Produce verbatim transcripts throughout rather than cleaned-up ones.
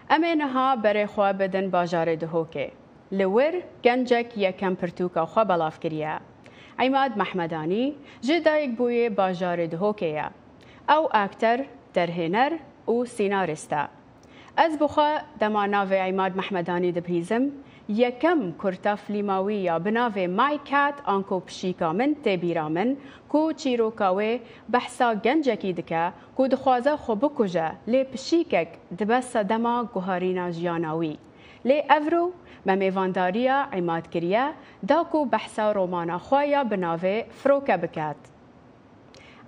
Em ê niha berê xwe bidin bajarê Duhokê. Li wir gencek yekem pirtûka xwe belav kiriye. Îmad Mehmedanî ji dayik bûyê bajarê Duhokê ye. Ew akter, derhêner û sînarîst e. Ez bi xwe dema navê Îmad Mehmedanî dibihîzim, yekem kurta flîma wî ya bi navê My Cat anku Pişîka Min tê bîra min ku çîroka wê behsa gencekî dike ku dixwaze xwe bikuje, lê pişîkek dibe sedema guharîna jiyana wî. Lê evro me mêvandariya Îmad kiriye da ku behsa romana xwe ya bi navê Firoke biket.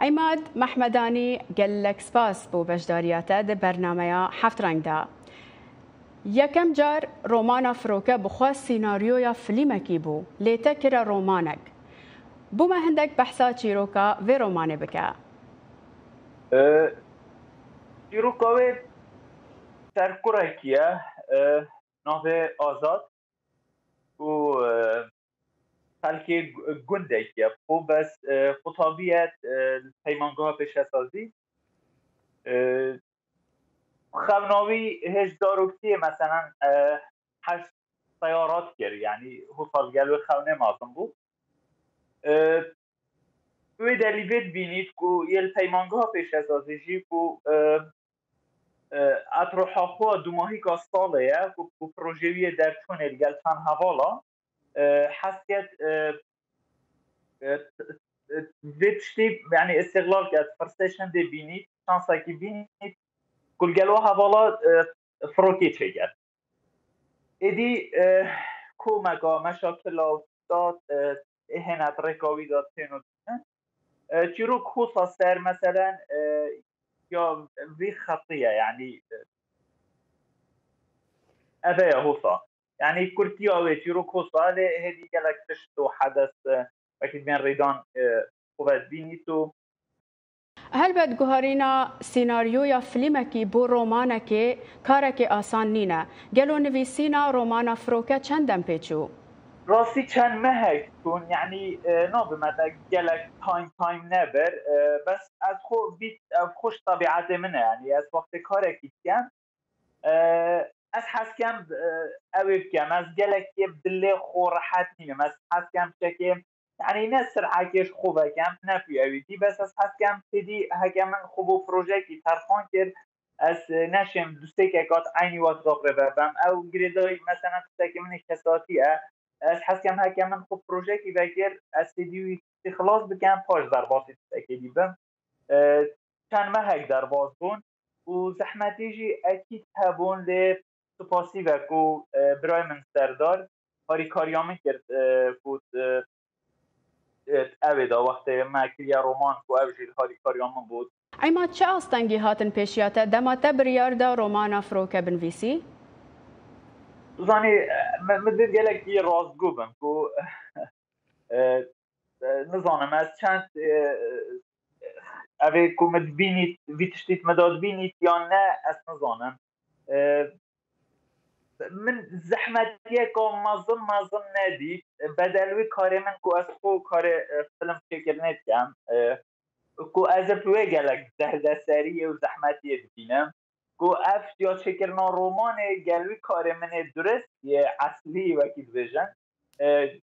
Îmad Mehmedanî, gelek spas bo beşdariya te di bernameya Heft Reng de. Yekem car romana Firoke bi xwe sînaryoya filmekî bû, lê te kire romanek. Bo me hindek behsa çîroka vê romanê bike. E, çîroka wê serkurekî ye, e, navê Azad û, e, xelkê gu-, gundekî ye. Xwe bes, e, qutabiye, e, peymangeha pêşesazî. E, xewna wî hêj zaroktiyê, meselen, e, hej seyarat kir, yanî hûsa li gel wê xewnê mezin bû. E, wê delî vê dibînît ku yê li peymangeha pêşesazî jî ku, e, e, etroha xwe dumahîka salê ye ku, ku projê wî yê derçûnê li gel çend hevala, e, hez ket, e, e, t-, t-, vê tiştî, yanî îstîxlal ket, firsê şindê bînît, şansekî bînît, ku li gel wa hevala, e, firokê çêket. Êdî, e, komeka, meşakila û da, e, hêne di rêka wî de têno dîtin. E, çîrok hosa ser, meselen, e, ya vî xetî ye, yanî, e, ev e ya hosa. Yanî kurtiya wê çîrok hosa, lê hêdî gelek tişt û hedes, e, wekî bên rêdan, e, xwe vedbînît û Helbet guharîna sînaryoya filmekî bo romanekê karekê asan nîne. Gelo nivîsîna romana Firoke çend dem pê çû? Rastî çend mehek çûn, yanî, e, nabime te gelek time time nebir, e, bes ez xwe vît, ev xweş tebiatê min e, yanî ez wextê karekî dikem, e, ez hez kem, e, ew ê bikem, ez gelek yê bi dilê xwe rehet nînim, ez hez kem çekê, yanî ne sirhekê ji xwe vekem, ne pî ewî dî, bes ez hez kem têdî heke min xwe bo projeyekî terxan kir, ez, e, neşêm du sê kekat eynî wexta rê vebem. Ew girêdayî, meselen, tiştekî min ê kesatî ye. Ez hez kem heke min xwe projeyekî vekir, ez têdî wî tiştî xilas bikem, paş derbasî tiştekê dî bim. E, çend mehek derbas bûn û zehmetî jî ekîd hebûn, lê spasî ve ku, e, birayê min Serdar harîkariya min kir, e, ku, e, e, ew ê da wextê me kiriye roman ku ew jî li harîkariya min bû. Îmad, çi astengî hatin pêşiya te dema te biryar da romana Firoke binivîsî? Zanî, e, min, min divêt gelek yê rastgo bim ku, e, e, nizanim ez çend, e, ev ê ku min dibînît, vî tiştî min da dibînît yan ne, ez nizanim. E, min zehmetiyeka mezin mezin nedît. Bedel wî karê min ku ez xwe karê, e, film çêkirinê dikem, e, ku ez ê bi wê gelek derdeseriye û zehmetiyê dibînim. Ku ev ya çêkirina romanê gel wî karê min ê durist yê eslî wekî dibêjin, e,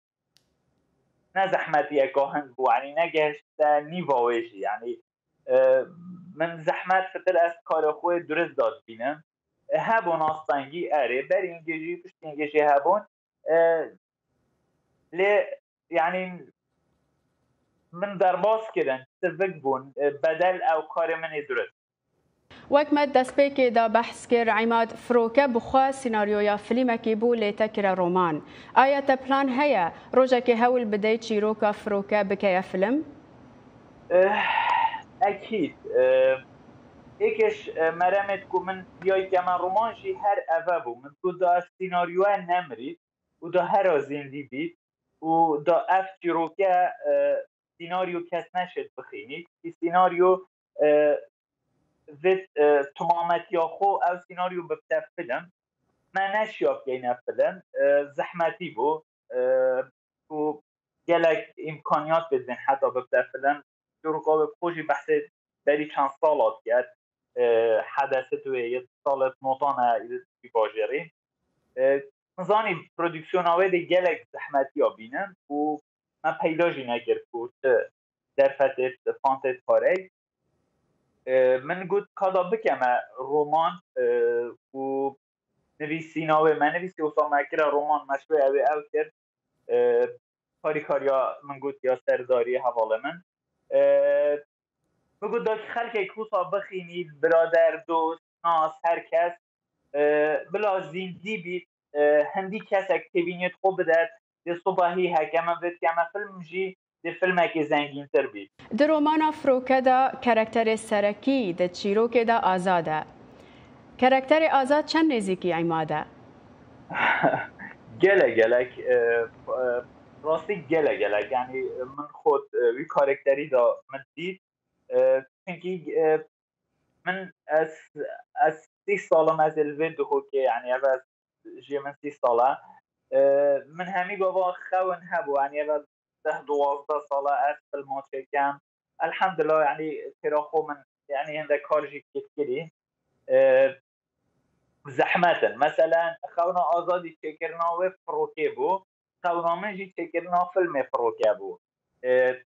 ne zehmetiyeka hin bû, yanî negehişte nîva wê jî. Yanî, e, min zehmet fitir ez karê xwe durist da dibînim. E, hebûn astengî erê, berî hingê jî, piştî hingê jî hebûn. E, lê, yanî, min derbas kirin, sivik bûn, e, bedel ew karê min ê durist. Wek me destpêkê de behs kir, Îmad, Firoke bi xwe sînaryoya filmekî bû, lê te kire roman. Aya te plan heye rojekê hewl bidey çîroka Firoke bikeye film? Eh, ekîd. Eh, êkêş, eh, meremêt ku min diyayî keme roman jî her eve bû. Min got da ev sînaryoya nemirît û da hera zîndî bît û da ev çîroke, eh, sînaryo kes neşêt bixînît. Kî sînaryo, eh, vêt, eh, tomametiya xwe ev sînaryo bibte film. Me neşiya bikeyne film. Eh, zehmetî bû. Eh, û gelek îmkaniyat pê dibên heta bibte film. Çîroka wê bi xwe jî behsê berî çend sala diket. e, hedesê tu yê salê notane îdî bajêrî. E, Min zanî produksiyona wê de gelek zehmetiya bînin û me peyda jî nekir ku çi derfetê, fantê dikarey. E, min got, ka da bikeme roman, e, û nivîsîna wê me nivîsî, wisa me kire roman, me şwê ew ê ew kir. E, karîkariya min got ya serdarî hevalê min. E, Min got, da xelkek wisa bixînî, birader, dost, nas, her kes, e, bila zîndî bît, e, hindî kesek têbîniyê xwe bidet, dê sobahî heke min vê dikeme film jî, dê filmekê zengîntir bît. Di romana Firoke de karakterê serekî di çîrokê de Azad e. Karakterê Azad çend nêzîkî Îmad e? Gelek gelek, e, e, rastî gelek gelek. Yanî min xwe, e, wî karakterî de min dît. E, çunkî, e, min ez, ez sî sal im, ez ê li vê duhokê, yanî ev ez jiyê min sî sal e. E, Min hemî gava xewin hebû, yanî ev ez deh duwazdeh sal e ez filma çêkem. Elhamdulillah, yanî têra xwe min, yanî hinde kar jî kêt kirî. E, Zehmet in. Meselen, xewna Azadî çêkirina wê Firokê bû. Xewna min jî çêkirina filmê Firoke bû. E,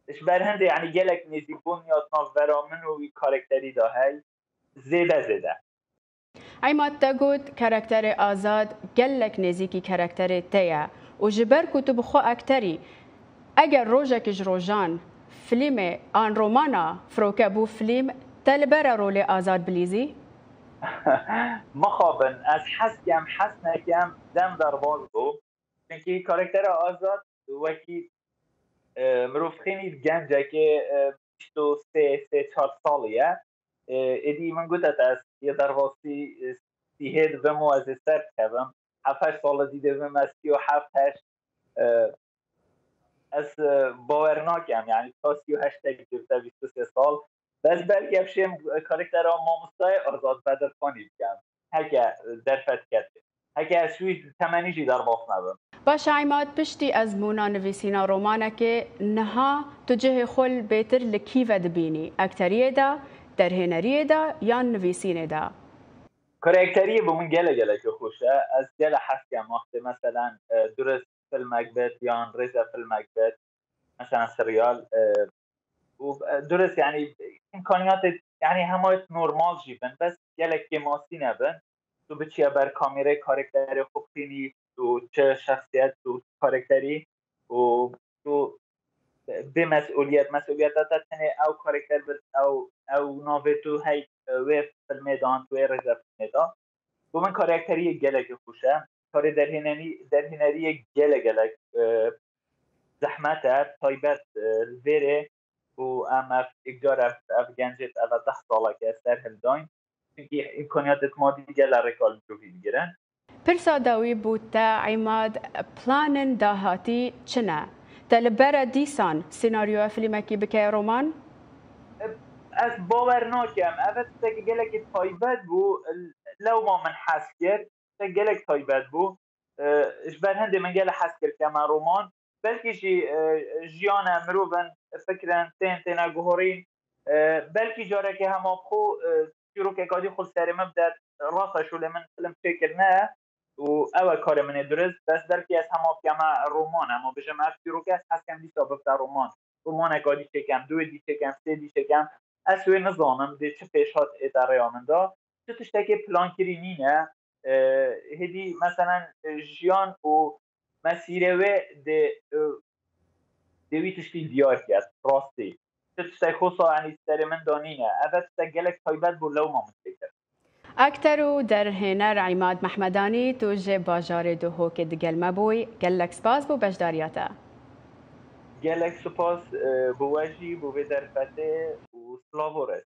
Ji ber hindê, yanî gelek nêzîkbûn ya di navbera min û wî karakterî de hey. Zêde zêde. Îmad, te got karakterê Azad gelek nêzîkî karakterê te ye û ji ber ku tu bi xwe akter î, eger rojekî ji rojan filmê an romana Firoke bû film, te li bere rolê Azad bilîzî? Mixabin, ez hez kem, hez nekem, dem derbas bû. Çunkî karaktera Azad wekî, e, mirov xînî gencekê, e, bîst û sê, sê çar salî ye. E, êdî min gote te, ez yê derbasî, e, sîhê dibim û ez ê ser dikevim. Heft heşt sal dî dibim, ez sî û heft heşt. E, Ez, e, bawer nakem, yanî ta sî û heşt tek girte bîst û sê sal. Bes belkî ev şêm, e, karaktera mamostayê Azad Bedirxanî bikem. Heke, e, derfet kete. Heke ez ji wî temenî jî derbas nebim. Baş e Îmad, piştî ezmûna nivîsîna romanekê niha tu cihê xwe bêtir li kî ve dibînî? Akteriyê de, derhêneriyê de yan nivîsînê de? Karakteriyê bo min gelek gelekî xweş e. Ez gelek hez dikem wextê meselen, e, durist filmek bit yan rêze filmek bit, meselen serial, e, û, e, durist, yanî îmkaniyatê, yanî hema normal jî bin, bes gelek kêmasî nebin. Tu biçiye ber kamêrê karakterê xwe bixînî, tu çi şexsiyet, tu karakterî û tu bê mesûliyet, mesûliyeta te tenê ew karakter bit, ew, ew navê tu hey, e, wê filmê de an, tu wê rêze filmê de. Bo min karakteriyê gelekî xweş e. Karê derhênenî-, derhêneriyê gelek gelek, e, zehmet e, taybet, e, li vêrê û em ev, êkcar ev, ev gencê, ev deh salek e ser hildayn. Çunkî îmkaniyatê madî gelek rêka li mirovî digirin. Pirsa dawî bo te Îmad, planên dahatî çi ne? Te li bere dîsan senaryoya filmekî bikeye roman? Ez bawer nakem. Ev tiştekî gelekî taybet bû. Lewma min hez kir. Tiştek gelek taybet bû. E, ji ber hindê min gelek hez kir keme roman. Belkî jî, e, jiyan e, mirov in, fikir in, tên têne guhorîn. E, belkî carekê hema bi xwe, e, çîrokek adî xwe li serê min bide, rast e, şolê min film çêkirine û ew e karê min ê durist. Bes belkî ez hema bikeme roman, hema bijim ev çîroke ez hez kem dîsa bibite roman. Romanek adî çêkem, duê dî çêkem, sê dî çêkem. Ez wê nizanim, dê çi pêşhat ête rêya min de. Çi tiştekê plankirî nîne. E, hêdî, meselen, e, jiyan û mesîrê wê dê, e, dê wî tiştî diyar ket, rastî. Çi tiştek hosa, yanî, serê min de nîne. Ev tiştek gelek taybet bû, lewma min çêkir. Akter û derhêner Îmad Mehmedanî, tu ji bajarê Duhokê digel me bûyî. Gelek spas bo beşdariya te. Gelek spas, e, bo we jî, bo vê derfetê û silav û rêz.